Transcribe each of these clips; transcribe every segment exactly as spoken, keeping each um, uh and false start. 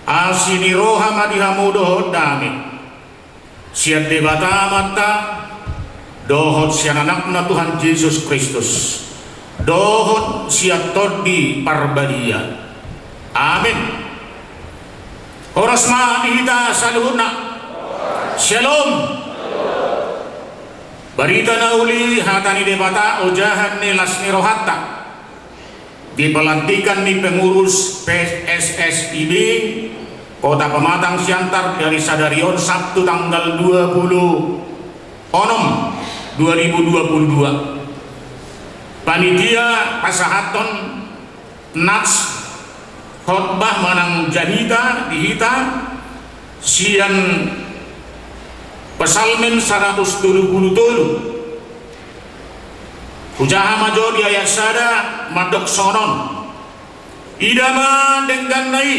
Asi ni roha ma di hamu dohot dame sian Debata Amanta dohot sian Anakna Tuhan Jesus Kristus dohot sian Tondi Parbadia. Amen. Horas ma di hita saluhutna. Shalom. Barita na uli, hata ni Debata, ojahan ni las ni rohanta di pelantikan ni pengurus P S S I B Kota Pematang Siantar dari sadari on, Sabtu tanggal dua puluh onom, dua ribu dua puluh dua. Panitia pasahathon nats khotbah manang jamita di hita sian Psalmen saratus tolu pulu tolu. Hujaha ma jo di ayat sada, mandok songon on: Ida ma dengganna i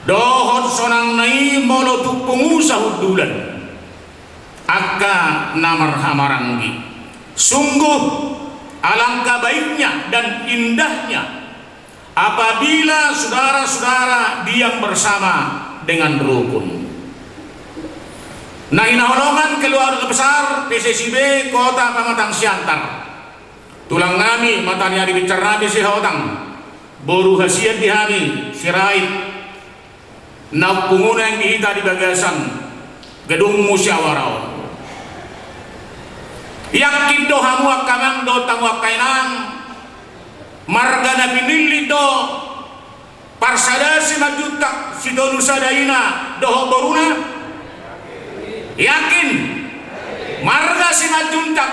dohot sonangna i molo tung pungu sahundulan, angka na marhahamaranggi. Sungguh, alangkah baiknya dan indahnya apabila saudara-saudara diam bersama dengan rukun. Na hinaholongan keluarga besar P S S I B Kota Pematang Siantar, tulang nami, mata ni ari, binsar nami Sihotang, boru hasian di hami Sirait, na ompunguna naeng di hita di bagasan gedung musyawarah on. Yakin do hamu angka amang dohot hamu angka inang, marga na pinillit do parsada Simanjuntak Sitolusada ina dohot boruna? Yakin? Marga Simanjuntak,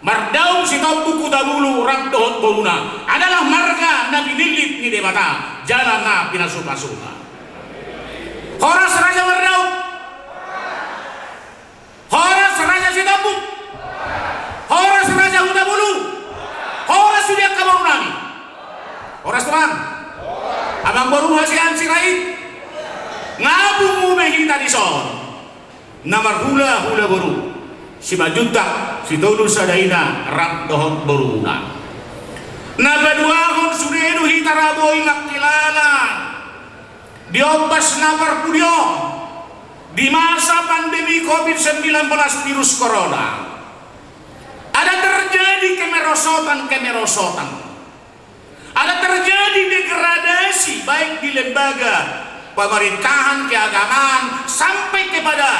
Mardaum Sitombuk Hutabulu rap dohot boruna adalah marga na pinillit ni Debata jala na pinasupasupa. Horas Raja Mardaum. Horas Raja Sitombuk. Horas Raja Hutabulu. Horas sude angka boru nami. Horas tulang. Amang boru hasian Sirait. Nunga pungu be hita dison. Na marhulahula boru, Simanjuntak Sitolusada ina rap dohot boruna. Na paduahon, sude do hita ra boi mangkilala di ombas na parpudi on, di masa pandemi covid sembilan belas virus corona, ada terjadi kemerosotan-kemerosotan. Ada terjadi degradasi baik di lembaga pemerintahan, keagamaan, sampai kepada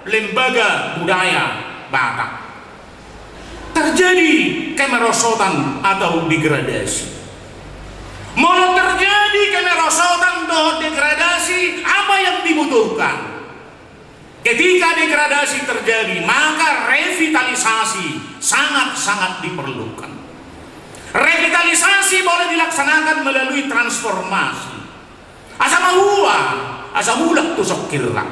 lembaga budaya Batak. Terjadi kemerosotan atau degradasi. Molo terjadi kemerosotan dohot degradasi, apa yang dibutuhkan? Ketika degradasi terjadi, maka revitalisasi sangat-sangat diperlukan. Revitalisasi boleh dilaksanakan melalui transformasi. Asa mahua, asa mulak tu songkirna,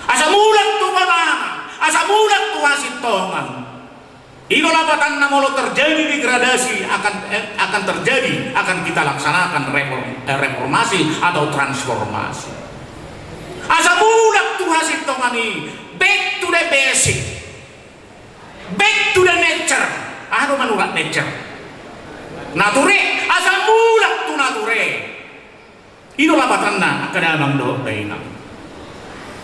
asa mulak tu bonana, asa mulak tu hasintongan. I do lapatanna molo terjadi degradasi akan, eh, akan terjadi, akan kita laksanakan reform-, eh, reformasi atau transformasi. Asa mulak tu hasintongan i, back to the basic. Back to the nature. Aha do manurat nature? Nature, asa mulak tu nature. I do lapatanna, angka damang dohot dainang.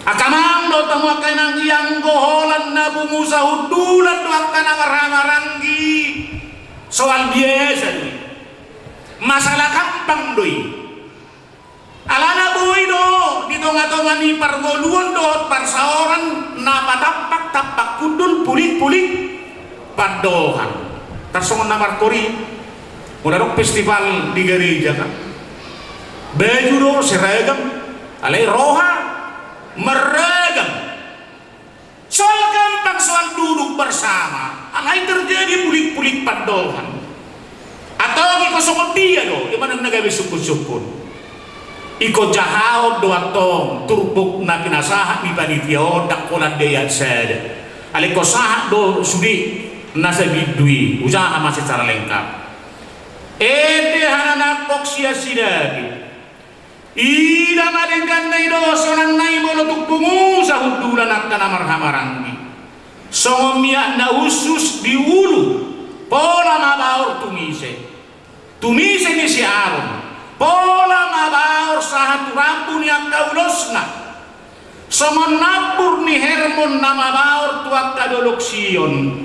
Angka amang dohot hamu angka inang, ianggo holan na pungu sahundulan do angka na marhahamaranggi, soal biasa do i. Masalah gampang do i. Alana boi do di tongatonga ni parngoluon dohot parsaoran na patampak-tampak hundul, pulik-pulik pandohan. Tarsongon na markori, molo adong festival di gareja kan, baju do seragam, alai roha marragam. Soal gampang, soal duduk bersama, alai terjadi pulik-pulik pandohan. Antong ingkon songon dia do, i ma na gabe sungkun-sungkun. Ingkon jahaon do antong turpuk na pinasahat ni panitia on, ndang holan di ayat sada. Alai ingkon sahat do sude na sabindu i, hujaha ma secara lengkap. Ende hananangkok sian si Daud. Ida ma dengganna i dohot sonangna i molo tung pungu sahundulan angka na marhahamaranggi. Songon miak na hushus di ulu, pola ma baor tu mise. Tu mise ni si Aron, Pola mabaor sahat tu rambu ni angka ulosna, songon nambur ni Hermon na mabaor tu angka dolok Sion.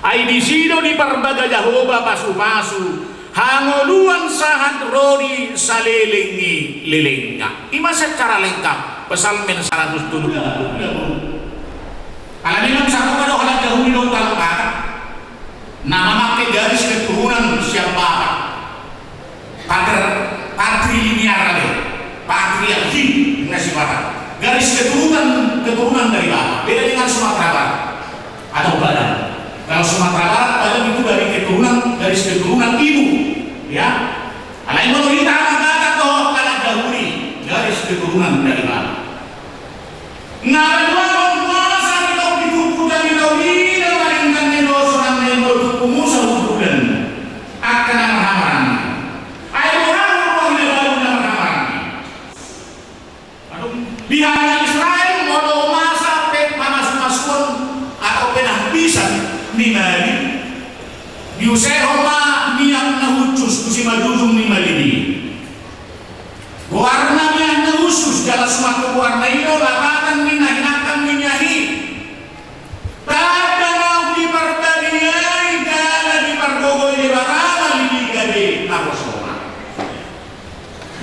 Ai disi do diparbagah Jahowa pasupasu, hangoluan sahat ro di saleleng ni lelengna. I ma secara lengkap Psalmen saratus tolu pulu. Alani memang satu kado halak Jahudi do talpa na mamake garis keturunan sian bapa. Pater, patrilinear ate, patriarki, na sipata. Garis keturunan, keturunan dari bapa. Beda dengan Sumatera Barat atau Padang. Kalau Sumatera Barat, Padang itu dari keturunan, garis keturunan ibu, ya. Alai molo hita mangkatai do halak Jahudi, garis keturunan dari bapa. Na paduahon, masa di topi turpuk na di tao i na maringan ni dosa na naeng molo turpuk Musa hubulan angka na marhahamaranggi. Ai boha do roha ni na baru na marhahamaranggi? Adong di halak Israel molo masa pe pamasumasuon atau penahbisan ni mali, diusehon ma miak na hushus tu simanjujung ni mali i. Goarna miak na hushus jala suman tu goarna i do lapatan ni na hinangkan ni miak i. Tanda naung diparbadiai jala dipargogoi Debata mali i gabe na poso ma.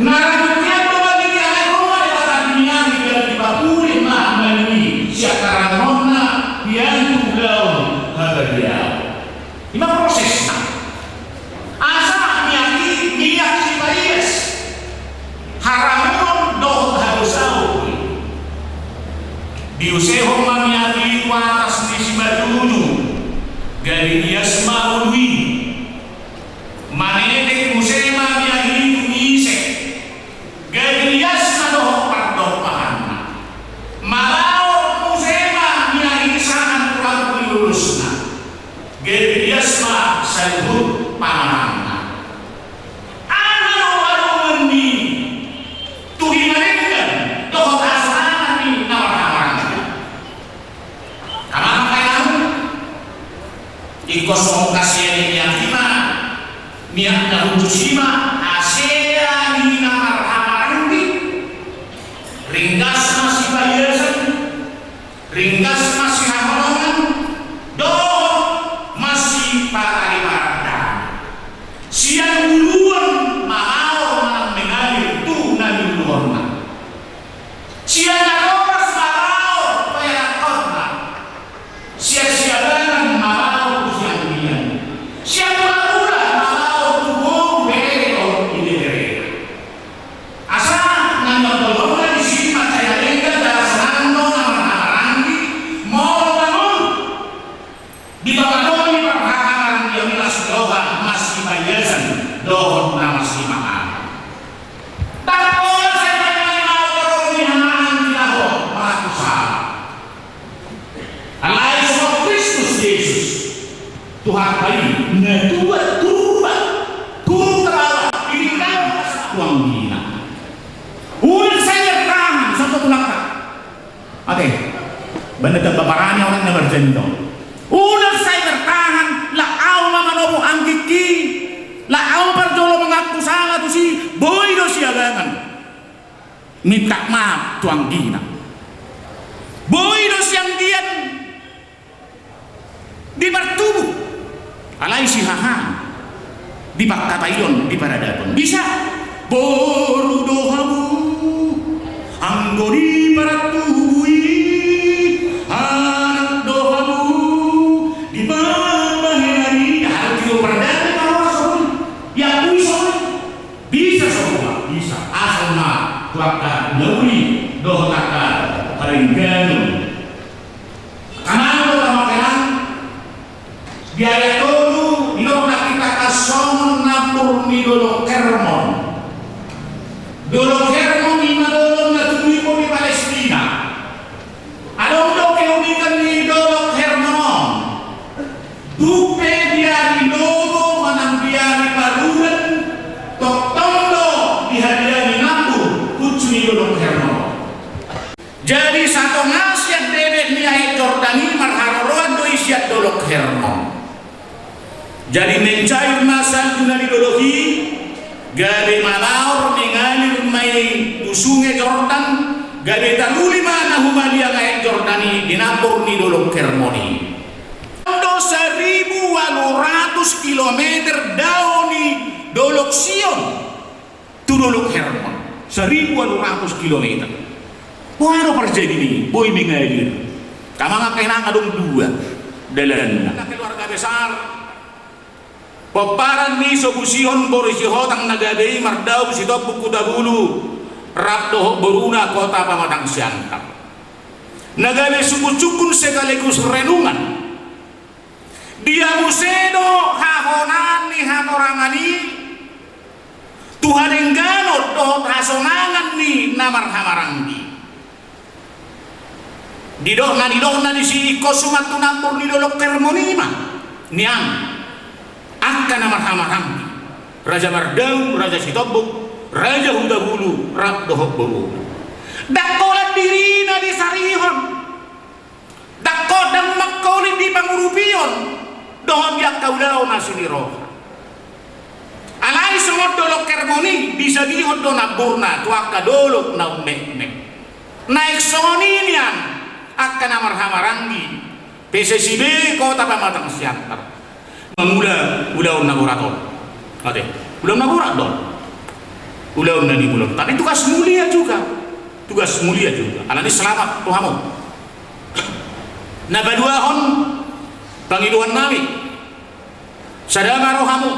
Na rajut i do mali i, ai ro ma Debata di miak i jala dipapuli ma mali i sian haranganna, diantu ulaon habadiaon. I ma prosesna. Asa miak i miak sipaias haranguon dohot hadosaon. Diusehon ma miak i tu atas ni simanjujung, gabe ias ma ulu i. Manetek muse ma miak i tu ise. Gabe iasna dohot pardompahanna. Mabaor muse ma miak i sahat tu rambu ni ulosna. Gabe ias ma saluhut pamananganna. Aha do adongan ni tu hinadenggan dohot hasonangan ni na marhahamaranggi? Amang inang, ingkon songon hasea ni miak i ma, miak na hushus i ma hasea ni na marhahamaranggi. Ringgas ma sipaiasan, ringgas ma sihaholongan, dohot ma sipatariparandahan. Sian uluan mabaor manang mengalir tu na niuluhonna. Sian na doras mabaor tu na ianakhonna. Sian siabangan mabaor tu sianggian. Sian hulahula mabaor tu boru, bere dohot ibeberena. Asa na niondolhonna disi mansai na denggan jala sonang do na marhahamaranggi, molo na molo dipamatoni parhahamaranggion i, las ni roha, marsipaiasan dohot na marsimahamaranggi. Ndang pola sai manang na olo ni hahamaranggi na ho marangkup sala. Alai songon Kristus Jesus, Tuhanta i, na tuat turba, turba, itinggalhon tu anggina. Unang sai bertahan, songon tu Tuhanta. Ate, baen na tamba parani orang na marjanji do. Unang sai bertahan, la au ma manopo anggingki, la au parjolo mangaku sala tusi, boi do siabangan minta maaf tu anggina. Boi do sianggian dipartubu. Alai sihahaan dipangkataion, diparadapon. Bisa boru do hamu anggo dipartubu i, anak do hamu dipambahenan i. Harus diparadapi ma roha songon i. Diakui songon i. Bisa songon i, bisa. Asa ma tu angka na uli dohot angka parengganon. Amang dohot amang inang, di ayat tolu didok nangkin angka songon nambur ni dolok Hermon. Dolok Hermon i ma dolok na tubu i di Palestina. Adong do keunikan ni dolok Hermon on. Dung pe diari lobo manang diari parudan, tongtong do dihadiangi nambur hunju ni dolok Hermon on. Jadi satonga sian bebek ni Aek Jordan i marharoroan do i sian dolok Hermon. Jadi mencair ma salju na di dolok i, Gabe mabaor mengalir ma i tu sunge Jordan, gabe taruli ma na humaliang aek Jordan i di nambur ni dolok Hermon i. Ro do saribu ualu ratus kilometer dao ni dolok Sion tu dolok Hermon. Saribu ualu ratus kilometer. Boha do parjadi ni i, boi mengalir. Amang, angka inang, adong dua dalanna. Keluarga besar. Pomparan ni Sobusihon boru Sihotang na gabe i mardaup Sitombuk Hutabulu rap dohot boruna Kota Pamatang Siantar. Na gabe sungkunsungkun sekaligus renungan. Dia muse do hahonaan ni hatorangan i tu hadengganon dohot hasonangan ni na marhamaranggi. Didok na, didok na disi, ingkon suman tu nambur ni dolok Hermon i ma nian angka na marhamaranggi, raja Mardaup, raja Sitombuk, raja Hutabulu rap dohot boruna. Ndang holan dirina disarihon. Ndang ho-, ndang mangholit di pangurupion dohot di angka ulaon asi ni roha. Alai songon dolok Hermon i disagihon do namburna tu angka dolok na ummetmet. Naeng songon i nian angka na marhamaranggi, P S S I B Kota Pamatang Siantar mangula ulaon na borat on. Ate, ulaon na borat do on. Ulaon na niula on. Tapi tugas mulia juga. Tugas mulia juga. Alani selamat tu hamu. Na paduahon pangidoan nami. Sada ma rohamu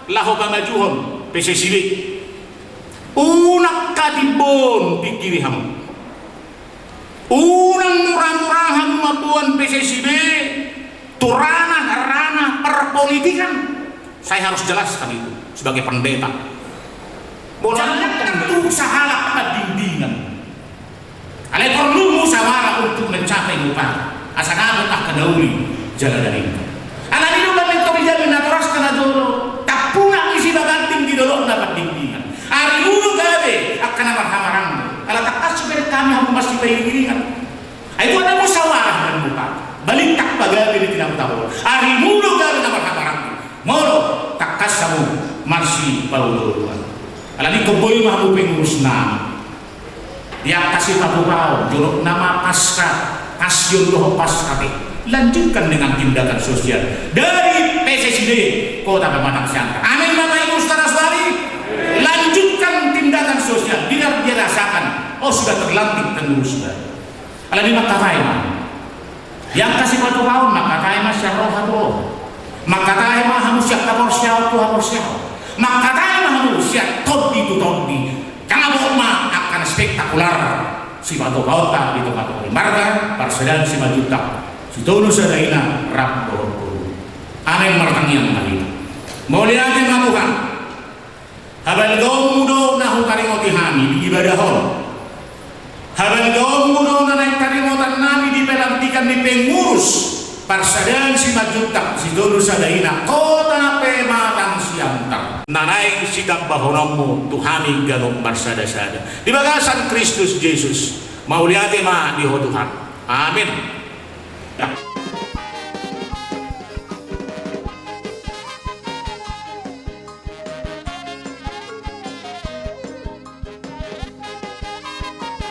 laho pamajuhon P S S I B. Unang hatimboon pingkiri hamu. Unang mura-mura hamu mamboan P S S I B tu ranah-ranah perpolitikan. Saya harus jelaskan itu sebagai pendeta. Molo jangan tu sahalak pandingdingan. Alai porlu musyawarah untuk mencapai mupaka. Asa dapot angka na uli jala na denggan. Alani do baen tori jamin na torasna na jolo. Tampuna isi baganding di dolokna pandingdingan. Ari mulu gabe angka na marhamaranggi. Ala tangkas so bereng hami hamu marsipairing-iringan. Ai tu ada musyawarah dan mupaka. Balintak pagabe di tinamutabo. Ari mulu gabe na marhamaranggi. Molo tangkas hamu marsipaolo-oloan. Alani ingkon boi ma hamu pengurusna. Di angka sipatupaon, jonok nama Paska, Pasion dohot Paska pe. Lanjutkan dengan tindakan sosial dari P S S I B Kota Pamatang Siantar. Amin, Bapak Ibu Saudara-saudari. Lanjutkan tindakan sosial, biar dia rasakan, oh, sudah terlantik pengurus baru. Alani mangkatai ma. Di angka sipatupaon, mangkatai ma sian roha tu roha. Mangkatai ma hamu sian haporseaon tu haporseaon. Mangkatai ma hamu sian tondi tu tondi. Jala boi ma angka na spektakular sipatupaonta di tonga-tonga ni marga Parsadaan Simanjuntak Sitolu Sada Ina rap dohot boru. Amin, martangiang ma hita. Mauliate ma Tuhan. Habalgaonmu do na hutaringoti hami di ibadah on. Habalgaonmu do na naeng taringotan nami di pelantikan ni pengurus Parsadaan Simanjuntak Sitolu Sada Ina Kota Pematang Siantar. Na naeng sitambahononmu tu hami ganup marsada-sada di bagasan Kristus Jesus. Mauliate ma di Ho Tuhan. Amin.